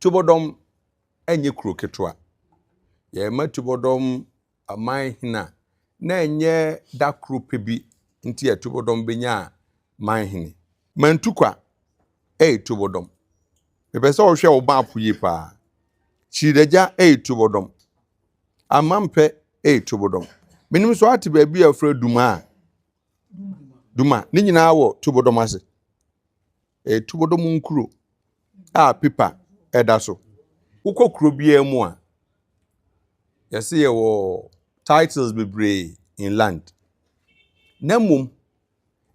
Tuobodom nyɛ kuro ketewa. Yɛrema Tuobodom man hene a, na ɛnyɛ da koro pɛ bi nti a Tuobodom bɛnyaa man hene. Mantukwa yɛ Tuobodom. Mepɛ sɛ wohwɛ wo map yie paa. Kyiridagya yɛ Tuobodom. Amampɛ yɛ Tuobodom. Menim sɛ woate baabi a wɔfrɛ Duma a. Duma, ne nyinaa wɔ Tuobodom ase. Ɛyɛ Tuobodom nkuro a pipa da so. Wokɔ kuro biara mu a, yɛse yɛwɔ titles bebree in land. Na mmom,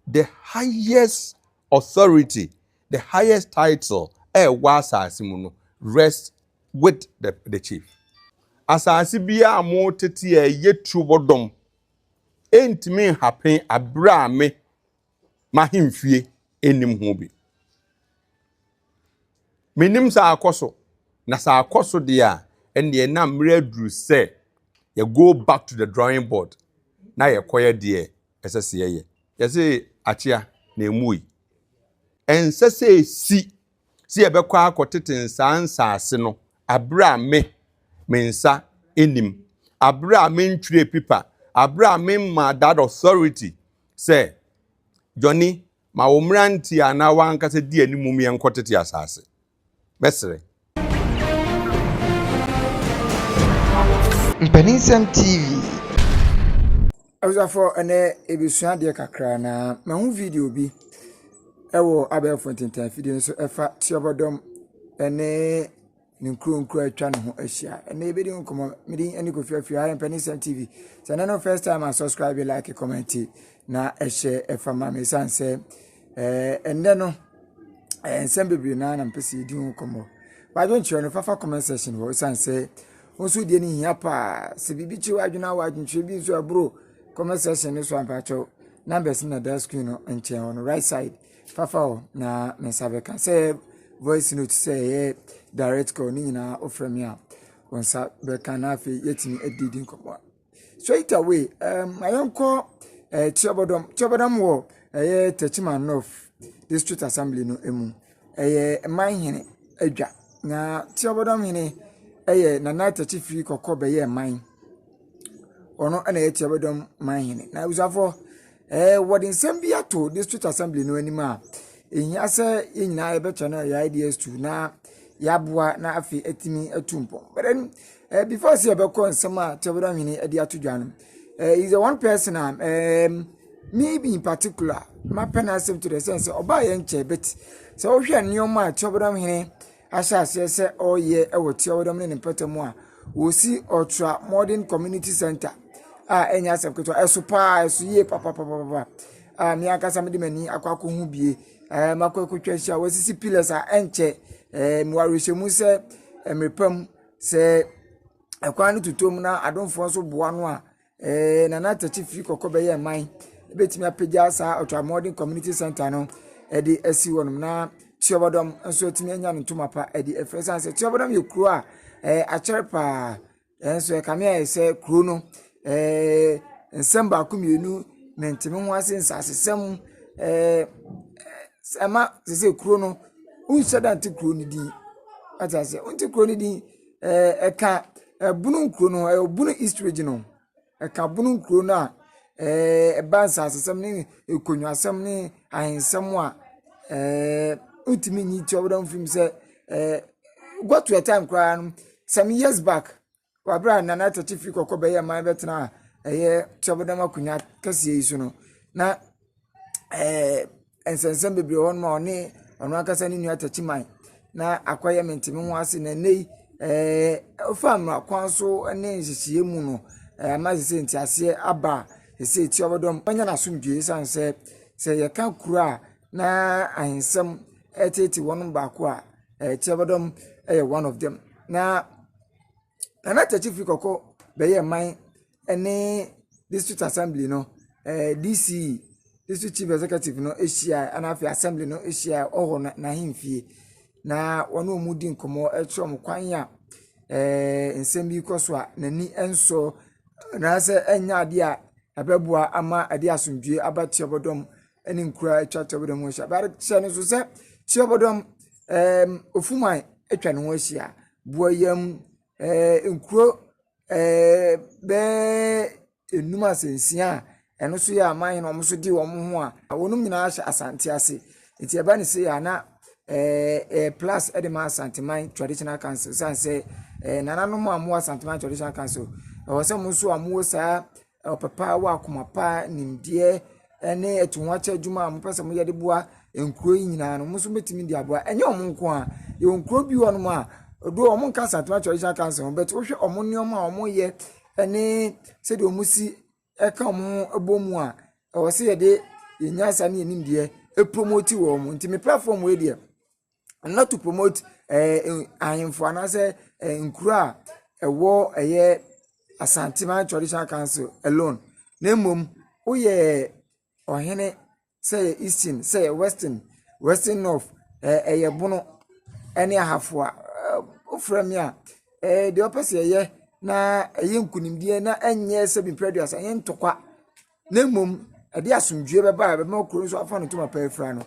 the highest authority, the highest title a ɛwɔ asase mu no rest with the chief. Asase biara a motete a ɛyɛ Tuobodom ɛntumi nhappen abere a me m'ahemfie nnim ho bi. Menim sɛ akɔ so, na sɛ akɔ so deɛ a, ɛnneɛ na mmerɛ aduru sɛ yɛ go back to the drawing board na yɛkɔyɛ deɛ ɛsɛ sɛ yɛyɛ. Yɛse akyea na emu yi. Ɛnsɛ sɛ esi sɛ yɛbɛkɔ akɔtete nsaa nsaase no abere a me nsa nnim, abere a mentwerɛ pipa, abere a memma that authority sɛ Johnny ma wo mmeranteɛ anaa w'ankasa di anim mu yɛnkɔtete asase. Mɛsrɛ. Mpaninsɛm TV. Abusuafoɔ, ɛnɛ yɛbɛsua adeɛ kakra na mahu video bi ɛwɔ abɛɛfo ntentan afidie no so ɛfa Tuobodom ɛne ne nkuro nkuro a atwa ne ho ahyia. Ɛnɛ yɛbɛdi ho nkɔmmɔ. Me din ne Kofi Afiri, ha yɛ Mpaninsɛm TV. Sɛ ɛnɛ no first time a, subscribe, like, comment na ɛhyɛ ɛfa ma me, ɛsiane sɛ ɛnɛ no nsɛm bebree naa na mpɛ sɛ yɛdi ho nkɔmmɔ. Wadwenkyerɛ no fafa comment section hɔ, ɛsiane sɛ wo nso deɛ no hia paa. Sɛ biribi kyerɛ w'adwene a, w'adwenkyerɛ bi nso ɛboro comment section no so ampakyɛw, numbers no na da screen no nkyɛn hɔ no, right side, fafa hɔ na me nsa bɛka. Sɛ voice note, sɛ ɛyɛ direct call, ne nyinaa wofrɛ me a, wo nsa bɛka na afei yɛtumi adidi nkɔmmɔ straight away. Ayɛnkɔ Tuobodom. Tuobodom wɔ ɛyɛ Techiman North District Assembly no mu. Ɛyɛ manhene adwa na Tuobodom hene ɛyɛ Nana Takyi Firi Kɔkɔ bɛyɛ man. Ɔno ɛna ɛyɛ Tuobodom manhene. Na abusuafoɔ, wɔde nsɛm bi ato district assembly no anim a ehia sɛ yɛn nyinaa yɛbɛkyɛ no yɛ ideas to na yɛaboa na afei atumi atu mpɔn. But then before sɛ yɛbɛkɔ nsɛm a Tuobodom hene de ato dwa no, is the one person a me in particular mapɛ n'asɛm to the sense sɛ ɔbaa yɛn nkyɛn, but sɛ wohwɛ nneɛma a Tuobodom hene ahyɛ aseɛ sɛ ɔreyɛ wɔ Tuobodom ne ne mpɛtɛ mu a, wɔsi Ultra Modern Community Center a ɛnyɛ asɛm ketewa. Ɛso paa, ɛso yie papapapapa a me ankasa mede m'ani akɔ akɔhu bie. Makɔ akɔtwa ahyia. Wɔasisi pillars a ɛnkyɛ. Mewɔ awerɛhyɛmu sɛ mmerɛ pam sɛ ɛkwan no totom na adomfoɔ nso boa no a, Nana Takyi Firi Kɔkɔ bɛyɛ man ebɛtumi apagya saa Ultra Modern Community Center no ɛde asi hɔnom na Tuobodom nso atumi anya ne ntoma pa ɛde afiri, san sɛ Tuobodom yɛ kuro a akyɛre paa. Ɛnso ɛkame ayɛ sɛ kuro no nsɛm baako mmienu menteme ho ase, nsasesɛm ɛma sɛ kuro no wonhyɛ da nte kuro no din ate aseɛ, wonte kuro no din. Ɛka ɛbono nkuro no, ɛyɛ Bono East Region no, ɛka Bono nkuro no a ɛba nsasesɛm ne nkonnwasɛm ne ahensɛm a ntumi nyi Tuobodom mfirim sɛ got to a time koraa no, some years back, wabere a Nana Takyi Firi Kɔkɔ bɛyɛ man bɛtena a ɛyɛ Tuobodom akonnwa kɛseɛ yi so no, na nsɛnsɛm bebree wɔ hɔnom a ɔne ɔno ankasa ne nua Takyi man na akɔyɛ menteme ho ase. Na nnɛ yi ɔfa mmara kwan so ne nhyehyɛeɛ mu no ama sɛ nteaseɛ aba a sɛ Tuobodom ɔnya n'asomdwe, ɛsiane sɛ yɛka kuro a na ahensɛm ɛtete wɔn baako a, Tuobodom ɛyɛ one of them. Na Nana Takyi Firi Kɔkɔ bɛyɛ man ne district assembly no, DCE, district chief executive no ahyia, ɛna afei assembly no ahyia ɔwɔ n'ahemfie na wɔne wɔn di nkɔmmɔ, ɛkyerɛ wɔn kwan a nsɛm bi kɔ so a n'ani nsɔ anaasɛ ɛnyɛ adeɛ a ɛbɛboa ama ɛde asomdwe aba Tuobodom ne nkuro a atwa Tuobodom ho ahyia. Hyɛ no so sɛ Tuobodom Ofuman. atwa ne ho ahyia. Boayam, ɛɛ nkuro ɛɛ bɛyɛ enum asɛ nsia a ɛno nso yɛ aman hene a wɔn nso de wɔn ho a wɔn nyinaa hyɛ Asante ase. Nti ɛba ne sei a na ɛɛ ɛyɛ plus de ma Asanteman Traditional Council ɛsiane sɛ ɛɛ nananom a wɔwɔ Asanteman Traditional Council ɛwɔ sɛ wɔn nso a wɔwɔ saa ɔpɛ pa wɔ akoma pa nimdeɛ ne atuhoakyɛ adwuma a wɔpɛ sɛ wɔyɛ de boa nkuro yi nyinaa no wɔn nso bɛtumi de aboa. Ɛnyɛ wɔn nko ara, yɛwɔ nkuro bi wɔ hɔnom a although wɔn nka Asanteman Traditional Council ho but wohwɛ wɔn nneɛma a wɔyɛ ne sɛdeɛ wɔsi ka wɔn ho bɔ mu a, ɛwɔ sɛ yɛde yɛn nyansa ne yɛn nimdeɛ promote wɔn. Nti me platform wei deɛ, not to promote ɛɛ ahemfo anaasɛ nkuro a ɛwɔ ɛyɛ Asanteman Traditional Council alone, na mmom woyɛ ɔhene sɛ ɛyɛ Eastern, sɛ ɛyɛ Western, Western North, ɛyɛ Bono ne Ahafo a, wofrɛ me a, deɛ wopɛ sɛ yɛyɛ na ɛyɛ nkunimdie na ɛnyɛ sɛbi mpere aduasa, ɛnyɛ ntɔkwa, na mmom ɛde asomdwie bɛba a ɛbɛma kuro nso afa no ntoma pa afira no.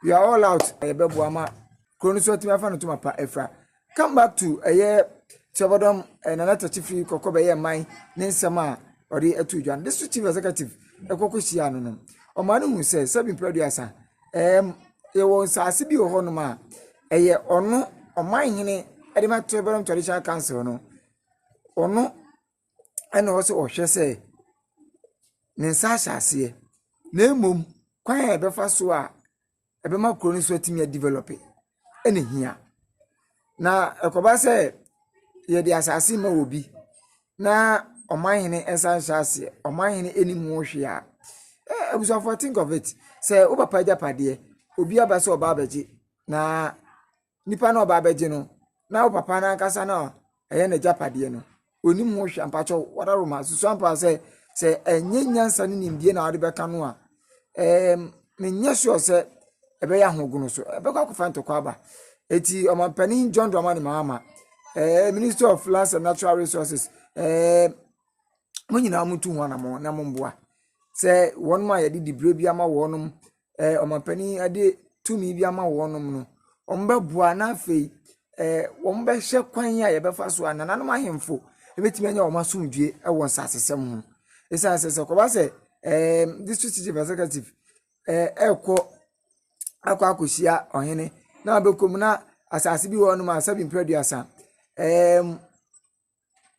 We are all out. Yɛbɛboa ma kuro no nso atumi afa no ntoma pa afira. Come back to ɛyɛ Tuobodom Nana Takyifiri kɔkɔ bɛyɛ man ne nsɛm a ɔde ato dwa no. District Chief Executive ɛkɔkɔ hyia no, ɔmaa no hu sɛ sɛbi mpere aduasa yɛwɔ nsaase bi wɔ hɔnom a ɛyɛ ɔno ɔmanhene ɛde ma Tuobodom Traditional Council no, ɔno ɛna ɔwɔ sɛ ɔhwɛ sɛ ne nsa ahyɛ aseɛ, na mmom kwan a yɛbɛfa so a ɛbɛma kuro no nso atumi adevelop ɛna hia. Na ɛkɔba sɛ yɛde asase ma wɔ bi na ɔmanhene nsa nhyɛ aseɛ, ɔmanhene anim ho hwee a, abusuafoɔ, think of it sɛ wo papa agyapadeɛ obi aba sɛ ɔba abɛgye, na nipa na ɔba abɛgye no na wo papa n'ankasa na ɛyɛ n'agyapadeɛ no onim ho hwee. Ampakyɛw wadaroma susu ampa sɛ ɛnyɛ nyansa ne nimdie na wɔde bɛka no a, menyɛ sure sɛ ɛbɛyɛ ahogono so ɛbɛkɔ akɔfa ntɔkwa aba. Eti ɔmampanin John Dramani Mahama, Minister of Lands and Natural Resources, mo nyinaa mo tu ho anamɔ na mo mboa sɛ wɔn a yɛde dibere bi ama wɔn, ɔmampanin de tumi bi ama wɔn no, wɔn bɛboa na afei wɔn bɛhyɛ kwan a yɛbɛfa so a nananom ahemfo ebɛtumi anya wɔn asomdwe wɔ nsasesɛm ho. Esiane sɛ kɔba sɛ district chief executive ɛɛkɔ akɔ akɔhyia ɔhene na wabɛkɔ mu na asase bi wɔ hɔnom a sɛbi mpere aduasa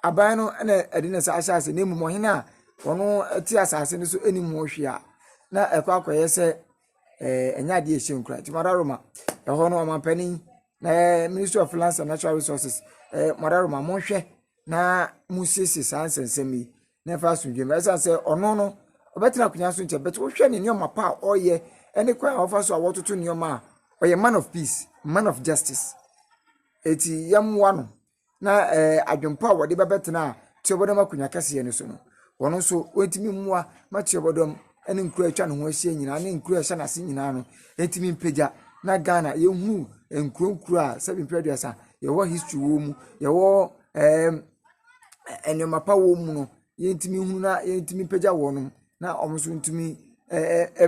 aban no na ɛde ne nsa ahyɛ ase, na mmom ɔhene a ɔno te asase no so anim ho hwee a, na ɛkɔ akɔyɛ sɛ ɛnyɛ adeɛ ɛhyɛ nkura. Nti madaroma ɛhɔ no, ɔmampanin na Ministry of Lands and Natural Resources, madaroma monhwɛ na monsiesie saa nsɛnsɛm yi na ɛfa asomdwe mu. Ɛsiane sɛ ɔno no ɔbɛtena akonnwa so nkyɛn, bɛtɛ wohwɛ ne nneɛma pa a ɔreyɛ ɛne kwan a ɔfa so a wɔtoto nneɛma a, ɔyɛ man of peace, man of justice. Eti yɛmmoa no na adwempa a wɔde bɛbɛtena a Tuobodom akonnwa kɛseɛ no so no, wɔn nso wɔntumi mmoa ma Tuobodom ne nkuro a atwa ne ho ahyia nyinaa ne nkuro a ɛhyɛ n'ase nyinaa no ntumi mpagya, na Ghana yɛhunu nkuro nkuro a sɛbi mpere aduasa yɛwɔ history wɔ mu, yɛwɔ nneɛma pa wɔ mu no, yɛntumi hunu na yɛntumi mpagya wɔn na wɔn nso ntumi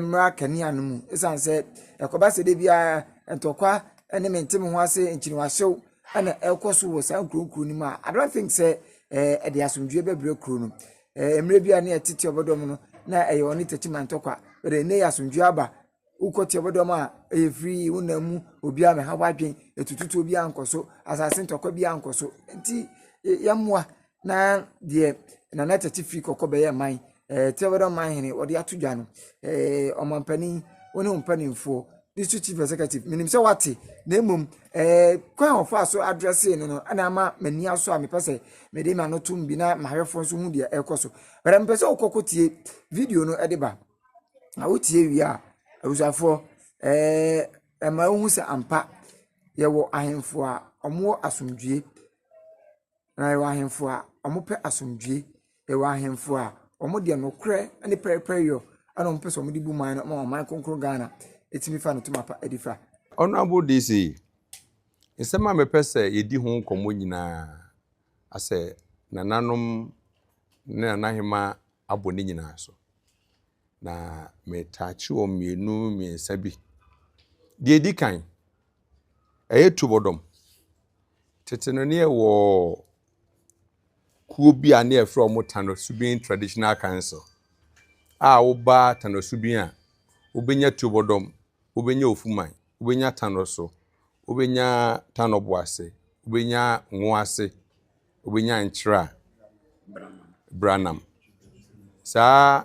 mmra kanea no mu. Ɛsiane sɛ ɛkɔba sɛ de biara ntɔkwa ne mente me ho ase nkyiniwahyew ɛna ɛkɔ so wɔ saa nkuro nkuro no mu a, I don't think sɛ ɛde asomdwoe bɛbrɛ kuro no. Mmerɛ bi a ne yɛte Tuobodom no na ɛyɛ ɔne Takyima ntɔkwa, bɛdɛ ne yɛ asomdwoe aba. Wokɔ Tuobodom a ɛyɛ free, wonam mu obiara mɛha wadwen etututuo bi ankɔ so, asase ntɔkwa bi ankɔ so. Nti yɛmmoa na deɛ Nana Tɛkyi firi kɔkɔ bɛyɛ man Tuobodom man hene wɔde ato dwa no, ɔmampanin, wo ne wo mpanimfoɔ, district chief executive, menim sɛ wate, na mmom kwan a wɔfa so address no ɛna ama m'ani aso a mepɛ sɛ mede m'ano tom bi na mahwɛfoɔ nso hu deɛ ɛrekɔ so. Bɛrɛ mepɛ sɛ wokɔ kɔtie video no ɛde ba na wotie wie a, abusuafoɔ, ɛma wohu sɛ ampa yɛwɔ ahemfo a wɔwɔ asomdwie, na yɛwɔ ahemfo a wɔpɛ asomdwie, yɛwɔ ahemfo a wɔn deɛ nokorɛ ne pɛrɛpɛrɛyɔ ɛna wɔn pɛ sɛ wɔde bu man no ma ɔman kronkron Ghana ɛtumi fa no toma pa ɛde fa. Honorable DC, nsɛm a mepɛ sɛ yɛdi ho nkɔmmɔ nyinaa asɛ nananom ne nanahema abɔ ne nyinaa so. Na metaakye wɔn mmienu mmiɛnsa bi. Deɛ ɛdi kan, Ɛyɛ Tubɔdɔm. Tete no ne yɛwɔ kuo bi a ne yɛfrɛ wɔn Tano Subin Traditional Council a woba Tano Subin a, wobɛnya Tubɔdɔm, wobɛnya Ofuman, wobɛnya Tano So, wobɛnya Tano Boase, wobɛnya Nwoase, wobɛnya Nkyerɛ Branam. Saa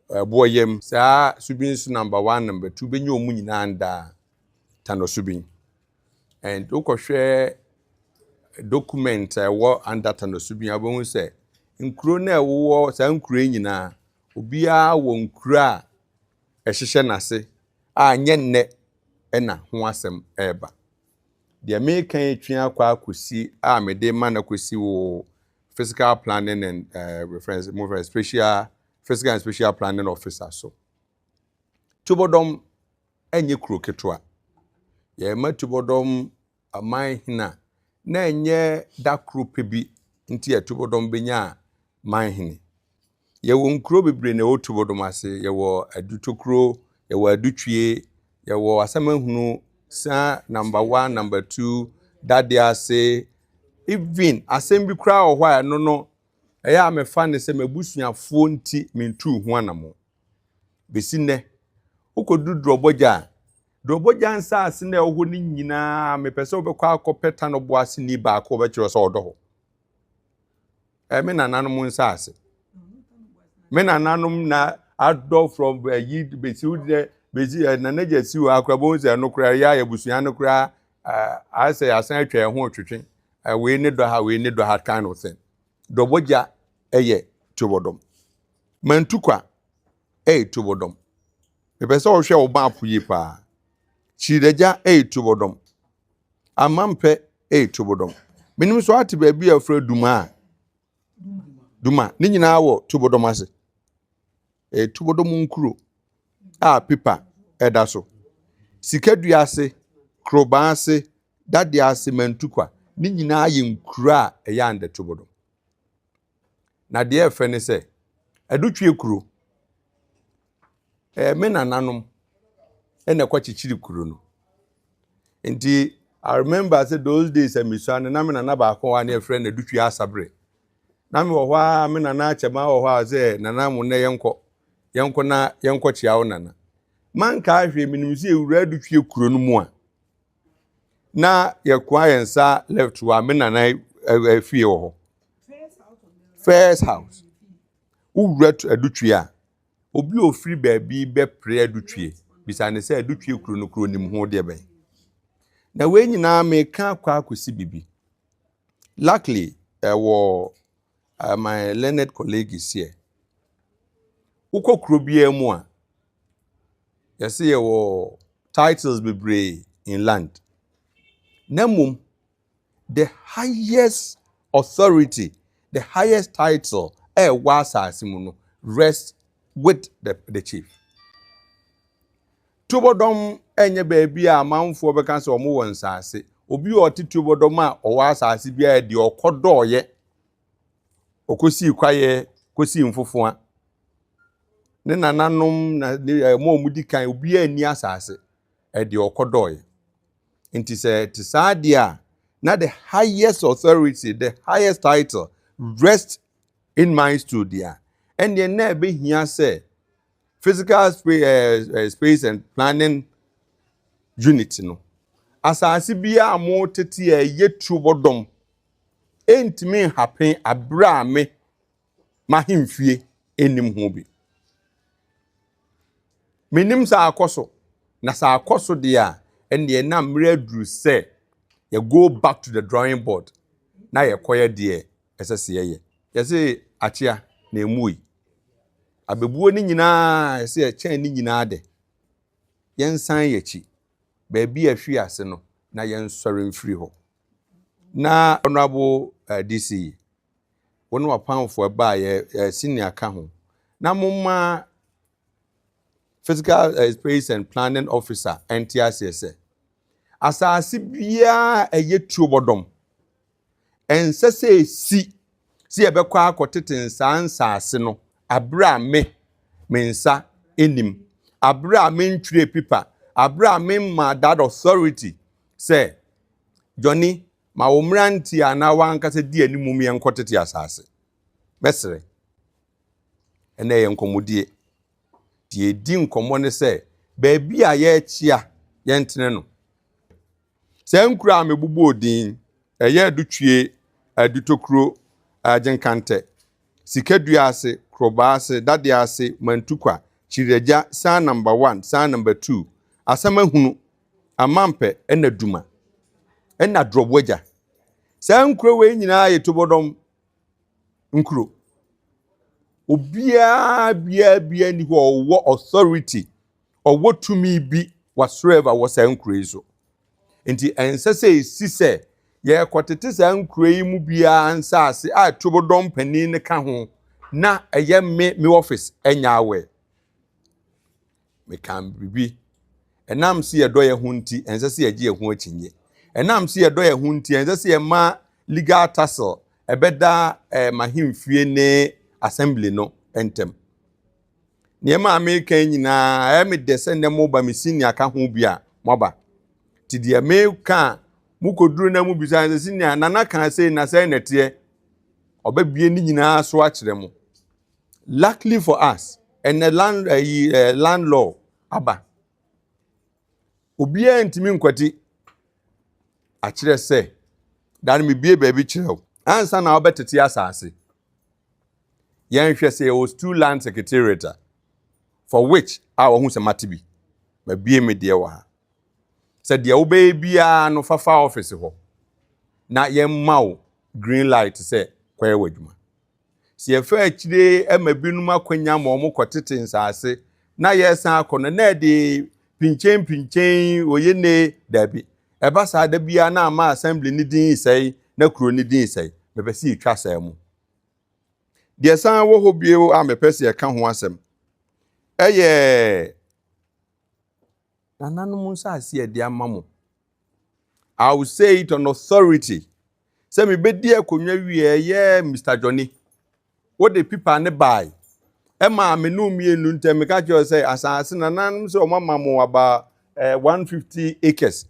Ɛboɔyam, saa Subin so number one, number two, wobɛnya wɔn nyinaa ndaa Tano Subin. And wokɔhwɛ document a ɛwɔ under Tano Subin a, wobɛhu sɛ nkuro no a ɛwowɔ saa nkuro yi nyinaa, obiara wɔ nkuro a ɛhyehyɛ n'ase a nyɛ nnɛ ɛna ho asɛm ɛreba. Deɛ meka yi twe akɔ akɔsi a mede ma no akɔsi wɔ physical planning and reference mo reference special physical and spatial planning officer so. Tubɔdɔm ɛnyɛ kuro ketewa. Yɛma Tubɔdɔm aman hene na ɛnyɛ da koro pɛ bi nti yɛ Tubɔdɔm bɛnya man hene. Yɛwɔ nkuro bebree na ɛwɔ Tubɔdɔm ase. Yɛwɔ Adutokuro, yɛwɔ Adutwie, yɛwɔ Asamahunu, saa number one, number two, Dade ase. Even asɛm bi koraa wɔ hɔ a ɛno no ɛyɛ a mefa ne sɛ m'abusuafoɔ nti mentuu ho anammɔ. Besi nnɛ, wokɔduru Dorɔbɔgya a, Dorɔbɔgya nsaase na ɛwɔ hɔ no nyinaa, mepɛ sɛ wobɛkɔ akɔpɛ Tano Boase ni baako a ɔbɛkyerɛ sɛ ɔdɔ hɔ. Ɛyɛ me nananom nsaase. Me nananom na adɔ from ayi besi wo deɛ besi ɛ nana gya si wɔ akora bɔn sɛ ɛno koraa yɛ ayɛ abusua no koraa ɛɛ ayɛ sɛ yɛasan atwa yɛn ho twetwe ɛ wei ne dɔ ha, wei ne dɔ ha kind of thing. Dorɔbɔgya ɛyɛ Tubɔdɔm. Mantukwa ɛyɛ Tubɔdɔm. Mepɛ sɛ ɔhwɛ wo map yie paa. Kyiridagya ɛyɛ Tubɔdɔm. Amampɛ ɛyɛ Tubɔdɔm. Menim sɛ ate baabi a wɔfrɛ Duma a, Duma ne nyinaa wɔ Tubɔdɔm ase. Ɛyɛ Tubɔdɔm nkuro a pepa ɛda so. Sikadua ase, Kurobaa ase, Dade ase, Mantukwa ne nyinaa yɛ nkuro a ɛyɛ under Tubɔdɔm. Na deɛ ɛfɛ ne sɛ, Adutwie kuro, ɛyɛ me nananom ɛna ɛkɔkyekyere kuro no. Nti I remember sɛ those days a mesua no, na me nana baako wɔ hɔ a ne yɛfrɛ no Adutwie Asaberɛ. Na mewɔ hɔ a, me nana akyɛma wɔ hɔ a sɛ nana mo nnɛ yɛnkɔ, yɛnkɔ na yɛnkɔkyea wo nana. Mankaa hwee, menim sɛ yɛwura Adutwie kuro no mu a, na yɛkoa yɛn nsa left hɔ a, me nana fie wɔ hɔ. First house. Wowura Adutwie a, obi a ofiri baabi bɛpere Adutwie, bisa ne sɛ Adutwie kuro no kuro nim ho deɛ bɛn. Na wei nyinaa meka akɔ akɔsi bibi. Luckily, ɛwɔ my learned colleague is here. Wokɔ kuro biara mu a, yɛsɛ yɛwɔ titles bebree in land. Na mmom, the highest authority, the highest title ɛwɔ asase mu no rest with the chief. Tubɔdɔm ɛnyɛ baabi a amanfoɔ bɛka sɛ wɔn wɔ nsaase. Obi a ɔte Tubɔdɔm a ɔwɔ asase biara deɛ ɔkɔdɔɔyɛ, ɔkɔsii kwaeɛ, kɔsii mfofoa. Ne nananom na ne ɛmo a wɔn di kan, obiara nni asase, ɛdeɛ ɔkɔdɔɔyɛ. Nti sɛ te saa deɛ a, na the highest authority, the highest title rest in my stool deɛ a, ɛnneɛ na ɛbɛhia sɛ physical space and planning unit no, asase biara a mo tete a ɛyɛ Tubɔdɔm ɛntumi nhappen abere a me m'ahemfie anim ho bi. Menim sɛ akɔ so, na sɛ akɔ so deɛ a, ɛnneɛ na mmerɛ aduru sɛ yɛ go back to the drawing board na yɛkɔyɛ deɛ ɛsɛ sɛ yɛyɛ. Yɛse akyea na emu yi. Abɛbuo no nyinaa yɛsɛ yɛkyɛn ne nyinaa de. Yɛnsan yɛkyi. Baabi a ɛhwe ase no na yɛnsɔre mfiri hɔ. Na Honourable DC, wɔn wapamfoɔ baa yɛ senior ka ho. Na momma physical space and planning officer ɛnte aseɛ sɛ asase biara ɛyɛ Tuobɔdɔm ɛnsɛ sɛ esi sɛ yɛbɛkɔ akɔtete nsaa nsaase no abere a me nsa anim, abere a mentwerɛ pipa, abere a memma that authority sɛ Johnny, ma wo mmeranteɛ anaa w'ankasa di anim mu yɛnkɔtete asase. Mɛsrɛ. Ɛnna ɛyɛ nkɔmmɔdie. Deɛ ɛdi nkɔmmɔ ne sɛ, baabi a yɛrekyea, yɛntene no. Saa nkuro a mebobɔɔ din, ɛyɛ Adutwie, Adutokuro, Agyenkantɛ, Sikadua ase, Korɔbaa ase, Dadeɛ ase, Mantukwa, Kyiriagya, San Number One, San Number Two, Asamahunu, Amampɛ, ɛna Duma, ɛna Drɔboagya. Saa nkuro wei nyinaa yɛ Tobɔdɔm nkuro. Obiara biara biara nni hɔ a ɔwɔ authority, ɔwɔ tumi bi whatsoever wɔ saa nkuro yi so. Nti ɛnsɛ sɛ esi sɛ yɛrekɔtete saa nkuro yi mu biara nsaase a Tobɔdɔm panin no ka ho na ɛyɛ me office ɛnyɛ awɛ. Meka biribi. Ɛnam sɛ yɛdɔ yɛn ho nti, ɛnsɛ sɛ yɛgye yɛn ho akyinnye. Ɛnam sɛ yɛdɔ yɛn ho nti, ɛnsɛ sɛ yɛma legal tussle ɛbɛda mahemfie ne assembly no ntɛm. Nneɛma a meka yi nyinaa, ɛyɛ me dɛ sɛ nnɛ moba me senior ka ho bi a moaba. Nti deɛ meka a mokɔduru na mobisa sɛ senior nana ka sei na sɛn na ɛteɛ, ɔbɛbie ne nyinaa so akyerɛ mo. Luckily for us, ɛnɛ land ɛyi land law aba. Obiara ntumi nkwati akyerɛ sɛ dan mebie baabi kyerɛ wo ansa na wobɛtete asase. Yɛnhwɛ sɛ yɛwɔ stool land secretariat a for which a wɔho sɛ mate bi mabie me deɛ wɔ ha. Sɛ deɛ wobɛyɛ biara no fafa office hɔ na yɛmma wo green light sɛ kɔyɛ w'adwuma. Sɛ yɛfa akyire ma binom akwanya ma wɔn kɔtete nsaase na yɛresan akɔ no na yɛde pinkyɛn pinkyɛn oye ne dabi. Ɛba saa da biara na ama assembly ne din sɛe na kuro ne din sɛe. Mepɛ sɛ yɛtwa saa mu. Deɛ san wɔ hɔ bio a mepɛ sɛ yɛka ho asɛm ɛyɛ nananom nsaase a yɛde ama mo. I will say it on authority sɛ mebɛdi akonnwa wie ɛyɛ Mr. Johnny. Wode pipa ne bae ɛma me no mmienu ntɛm meka kyerɛ sɛ asase nananom sɛ ɔmo ama mo about 150 acres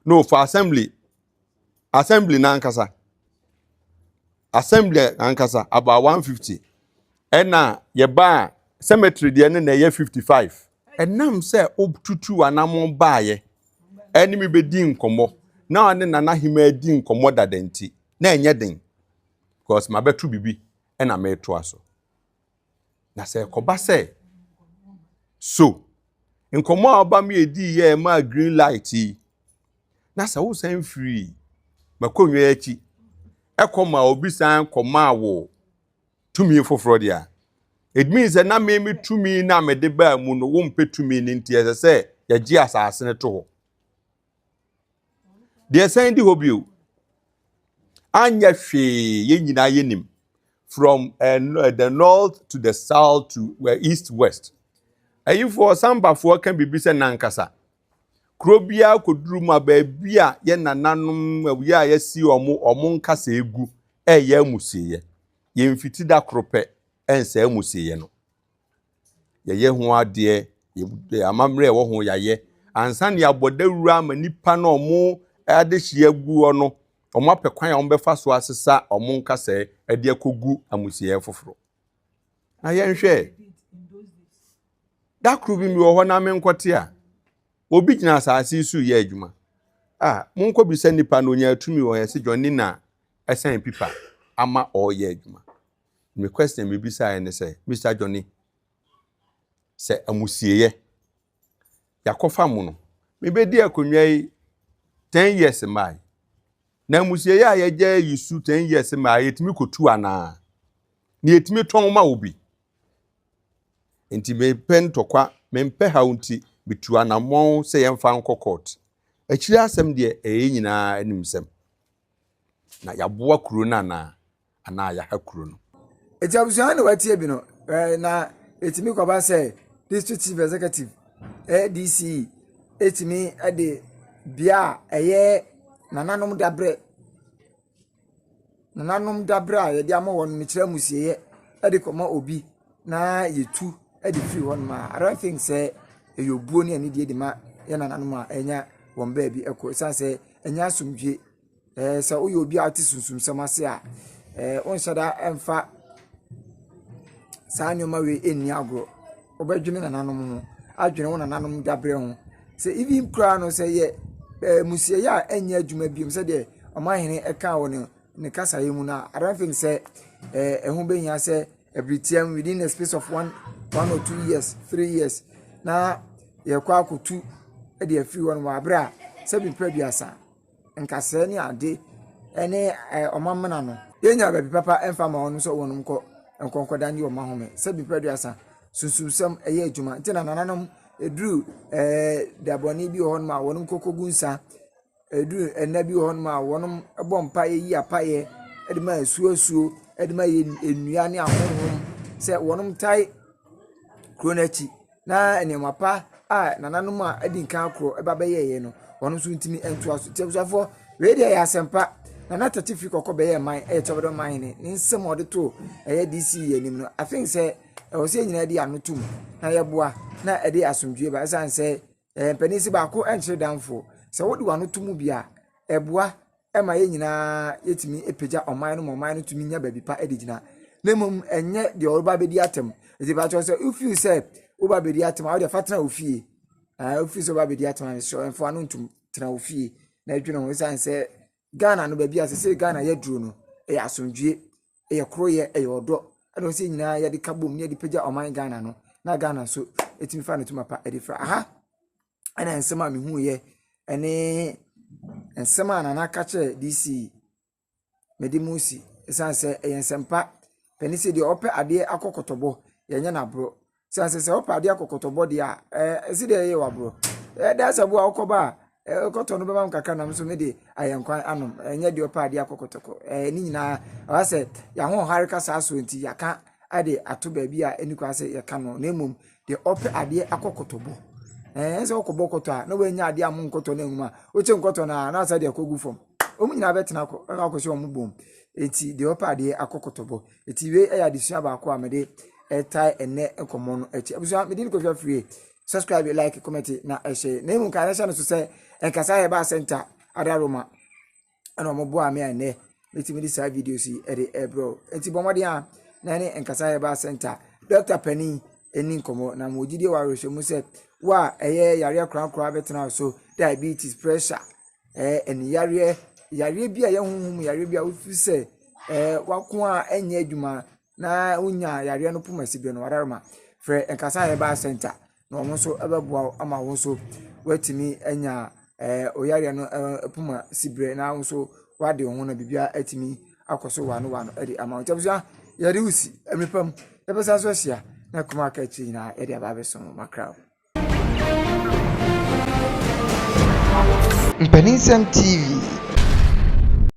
no for assembly n'ankasa, assembly ankasa about 150, ɛna yɛba cemetery deɛ no na ɛyɛ 55. Ɛnam sɛ wotutu anammɔn baayɛ ɛne mi bɛdi nkɔmmɔ na ɔne nana hema di nkɔmmɔ dada nti na ɛnyɛ den because mabɛto bibi ɛna mɛtoa so. Na sɛ ɛkɔba sɛ so nkɔmmɔ a ɔba mi edi yɛ ɛma green light yi na sɛ wosan firi makonnwa akyi ɛkɔ ma obi san kɔmaa wo tumi foforɔ deɛ a, it means sɛ na me tumi na mede baa mu no, wompɛ tumi no nti ɛsɛ sɛ yɛgye asase no to hɔ. Deɛ san di hɔ bio, anyɛ hwee, yɛn nyinaa yɛnim from the north to the south to east, west. Ayifoɔ sambafoɔ ka biribi sɛ nankasa kuro biara kɔduru mu a, baabi a yɛn nananom yɛ a yɛasi ɔmo nkasa egu ɛyɛ amusieɛ. Yɛmfiti da koro pɛ ɛnsɛ amusieɛ no. Yɛyɛ ho adeɛ, yɛ amammerɛ a ɛwɔ ho yɛayɛ ansa na yɛabɔ dawuro ama nipa na ɔmo adehyia gu hɔ no, ɔmo apɛ kwan a ɔmo bɛfa so asesa ɔmo nkasa ɛde akɔgu amusieɛ foforɔ. Na yɛnhwɛ da koro bi mi wɔ hɔ na menkɔte a obi gyina asase yi so yɛ adwuma a monkɔ bisa nipa no onya tumi wɔ yɛsɛ Johnny na ɛsɛn pipa ama ɔreyɛ adwuma. Me question mi bisa yɛ ne sɛ, Mr. Johnny, sɛ amusieɛ yakɔfa mu no, mebɛdi akonnwa yi 10 years mmaa na amusieɛ a yɛgya yi su 10 years mmaa, yɛtumi kɔtu anaa na yɛtumi tɔn ma obi? Nti mepɛ ntɔkwa, mempɛ haw, nti metu anammɔn sɛ yɛmfa nkɔ court. Akyire asɛm deɛ ɛyɛ nyinaa anim sɛm na yɛaboa kuro no anaa yɛaha kuro no. Eti abusua na watie bi no na etumi kɔba sɛ district chief executive, DCE, etumi ɛde bea a ɛyɛ nananom dabrɛ a yɛde ama wɔn, mekyerɛ musieɛ, ɛde kɔma obi na yɛtu ɛde firi hɔ nom a, I don't think sɛ ɛyɛ obuo ne anidie de ma yɛ nananom a ɛnya wɔn baabi ɛkɔ, ɛsiane sɛ Ɛnyɛ asomdwie. Ɛɛ sɛ woyɛ obi a wote sunsumsɛm ase a, ɛɛ wonhyɛ da mfa saa nneɛma wei nni agorɔ. Wobɛdwene nananom ho, adwene wo nananom dabrɛ ho. Sɛ even koraa no sɛ yɛ ɛɛ mmusieeɛ a ɛnyɛ adwuma bio sɛdeɛ ɔmanhene ɛkaa wɔ ne ne kasaeɛ mu no a, I don't think sɛ ɛɛ ɛho bɛhia sɛ ɛbere tia mu within the space of 1 or 2 years, 3 years na yɛkɔ akɔtu de afiri hɔ nom wɔ abere a sɛbi mpɛ 30 nkasɛɛ ne ade ne ɔmamena no. Yɛnya baabi papa mfa ma wɔn nso wɔn nkɔ nkɔnkɔda ne wɔn ahome. Sɛbi mpɛ 30 sunsumsɛm ɛyɛ adwuma nti na nananom eduru dabɔne bi wɔ hɔnom a wɔn kɔkɔ gu nsa, eduru ɛnna bi wɔ hɔnom a wɔn bɔ mpaeɛ yi apaeɛ de ma asuo asuo de ma yɛ nnua ne ahonhom sɛ wɔn tae kuro n'akyi na nneɛma pa a nananom a adi nkan akorɔ ɛba bɛyɛɛyɛ no, wɔn nso ntumi ntoa so. Nti abusuafoɔ, wei deɛ yɛ asɛmpa. Nana Tete Firi Kɔkɔ bɛyɛ man ɛyɛ Kyɛwdɔ man hene ne nsɛm a ɔde to ɛyɛ DC anim no, I think sɛ ɛwɔ sɛ nyinaa di ano tom na yɛboa na ɛde asomdwie ba, ɛsiane sɛ mpanin si baako ɛnkyerɛ danfoɔ. Sɛ wode w'ano to mu bi a, ɛboa ɛma yɛn nyinaa yɛtumi apagya ɔman no ma ɔman no tumi nya baabi pa de gyina, na mmom ɛnyɛ deɛ ɔreba bɛdi atɛm. Nti bàtɛ sɛ wofiri sɛ woba bɛdi atɛm a, wode fa tena wo fie. Wofiri sɛ woba bɛdi atɛm a, mesrɛ ɛmfa ano ntom, tena wo fie na adwene ho, ɛsiane sɛ Ghana no, baabi a sɛ Ghana yɛduro no, ɛyɛ asomdwie, ɛyɛ koroyɛ, ɛyɛ ɔdɔ, ɛna ɔsɛ nyinaa yɛde ka bom na yɛde pagya ɔman Ghana no na Ghana nso ɛtumi fa ne tuma pa ɛde fra aha. Ɛna nsɛm a mehu yɛ ɛne nsɛm a Nana ka kyerɛ DC mede mu si, ɛsiane sɛ ɛyɛ nsɛmpa panin sɛ deɛ ɔpɛ adeɛ akɔ kɔtɔbɔ yɛnyɛ n'aborɔ, ɛsiane sɛ ɔpɛ adeɛ akɔ kɔtɔbɔ deɛ a ɛsi deɛ ɛyɛ w'aborɔ ɛda sɛ bo a wokɔba a kɔtɔ no bɛma m kakra nam so mede ayɛ nkwan anom. Ɛnyɛ deɛ ɔpɛ adeɛ akɔ kɔtɔkɔ ne nyinaa ɛwɔ sɛ yɛahoɔhare kasa so nti yɛaka ade ato baabi a ɛni kwan sɛ yɛka no, na mmom deɛ ɔpɛ adeɛ akɔ kɔtɔbɔ sɛ ɔkɔbɔ kɔtɔ a na wanya adeɛ a mo nkɔtɔ no anwum a wokye nkɔtɔ no a na asɛ deɛ kɔgu fam, wɔn nyinaa bɛtena kɔ ɛna akɔhyɛ wɔn bom. Eti deɛ ɔpɛ adeɛ akɔ kɔtɔbɔ. Eti wei ɛyɛ adesua baako a mede ɛtae ɛnɛ nkɔmɔ no akyi. Abusua, mede ne kɔhwɛ afiri. Subscribe, like, comment na ɛhyɛ, na emu nka ɛhyɛ no so sɛ Nkasa Herbal Center adaroma ɛna wɔn boa me a ɛnɛ metumi de saa videos yi ɛde ɛbrɛ. Eti bɔ mmɔden a na ɛne Nkasa Herbal Center doctor panin ɛni nkɔmɔ na mo gyidie wɔ awerɛhyɛ mu sɛ wo a ɛyɛ yareɛ korakora bɛtena so, diabetes, pressure, ɛni yareɛ, yareɛ bi a ɛyɛ honhom yareɛ bi a wofi sɛ wako a ɛnyɛ adwuma na wonya yareɛ no poma si bi no, wadaroma frɛ Nkasa Herbal Center na wɔn nso bɛboa wo ama wo nso woatumi anya oyareɛ no poma si berɛ na wo nso wade wo ho na biribiara atumi akɔ so wano wano de ama wo. Nti abusua, yɛde wo si mmepa mu, yɛbɛsa so ahyia na kuma aka akyiri nyinaa yɛde aba abɛso makra wo. Mpaninsɛm TV.